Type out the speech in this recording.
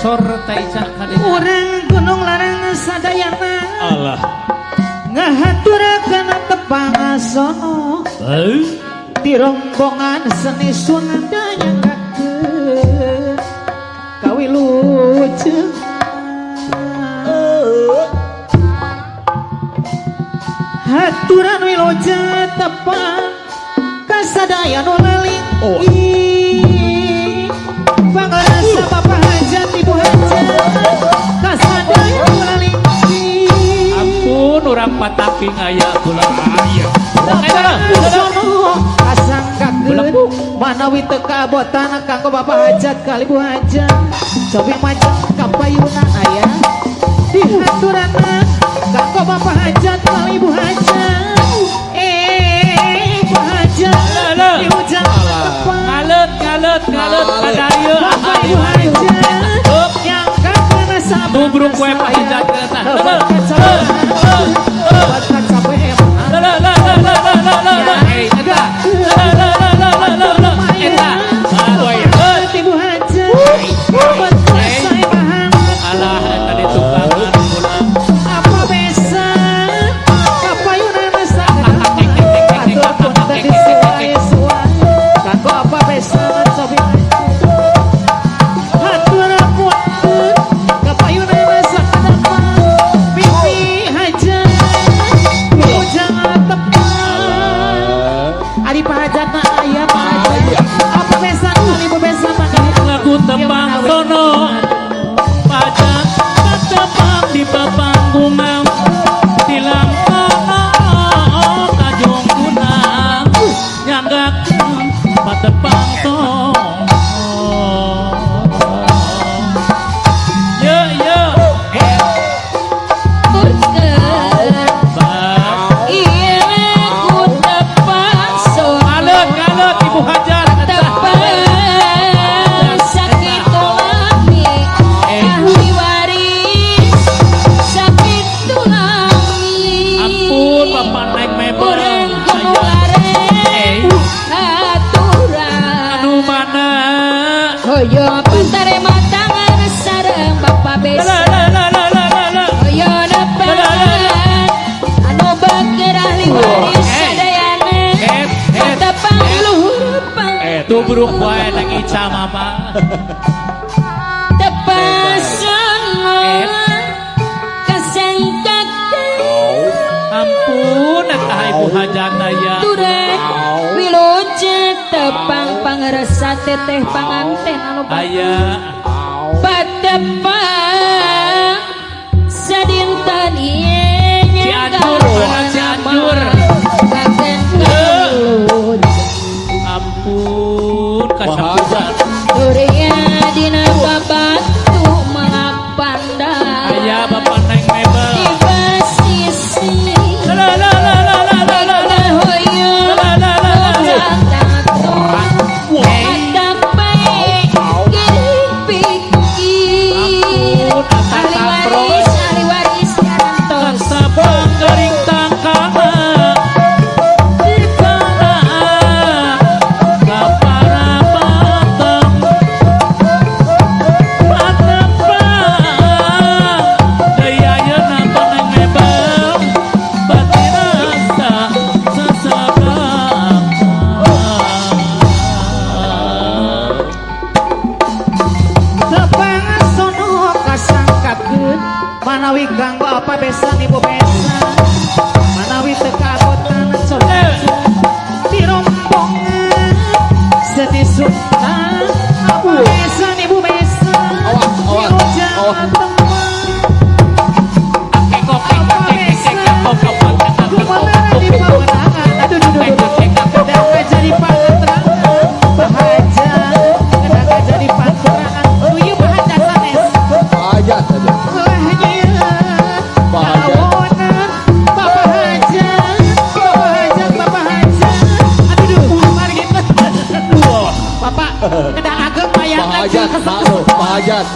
Sor teh Ica kadinya. Urang Gunung Larang sadayana. Allah. Ngahaturakeun tepang sono. Heuh. Di rombongan seni Sunda nyanggakeun kawilujeung. Haturan wilujeng tepang kasadaya nu leling. Oh. Pangarasa Bapak Hajat Ibu Hajat kasadaya nu leling. Ampun urang pataping aya bulan. Aya. Sono kasangkakeun manawi teu kabotan kanggo Bapak Hajat kali Ibu Hajat cobi majeng kapayunan aya dihaturanna kanggo Bapak Hajat kali Ibu Hajat. Pak Hajat diujang tepang. Ngalet ngalet ngalet kadarieu. Bapak Ibu Hajat yang kakana sabar. Tubruk we Pak Hajat eta. La la la la la la la la. Eh eta. La la la la la la la. Eta. Ibu Hajat Alah eta di tukangan bulan. Apa besa kapayunan atur punten disuai-suai kanggo apa besa cobi hatur punten kapayunan sakadapa bibi Hajat ujang tepang ari Pak Hajat na aya Pak Hajat apa besa kali bu besa Lagu tepang sono pajak tepang di pepanggungan dilangkah kajung gunang nyanggakeun patepang sono. Ye ye ngalet ngalet Ibu Hajat. Ampun Bapak naik mebel. Anu mana? Hoyo patarema tangan sareng Bapak La Besa. la la la la la la. Hoyo nepangan anu bager ahli waris sadayana. Et et Tepang luhur pang tubruk wae nang Ica mama. tepasono kasangkakeun Ampun eta Ibu Hajat aya. turah wilujeng tepang pangarsa teteh panganten anu Aya. patepang sadinten ieu Cianjur, mana Cianjur? Ampun kasapuhan. Surya dina babatu melak pandang Aya Bapak naik mebel. di basisi La la la la la la la la. hoyong La la la la la. Ampun Ahli asa waris, ahli waris arantos. Kasapang garing tangkana di tanah kapara pateng patepang deui ayeuna paneng mebel batin rasa sesebang. Tepang sono kasangkakeun manawi kanggo apa besan ibu besa manawi teu kabotan coba di rombongan seni Sunda apa besan ibu besa Awas, awas, wilujeng awas. tepang kumaha di pamenangan aduh duh duh duh kedah jadi pangatrangan bahaja kedah jadi panturangan ieu bahaja sanes. Hajat saja. Pak Hajat. Bapak Hajat, Bapak Hajat, Bapak Hajat. Aduh, duh, mari kita. Bapak, kedah ageng Pak bayangan. Hajat, maklum, Pak Hajat.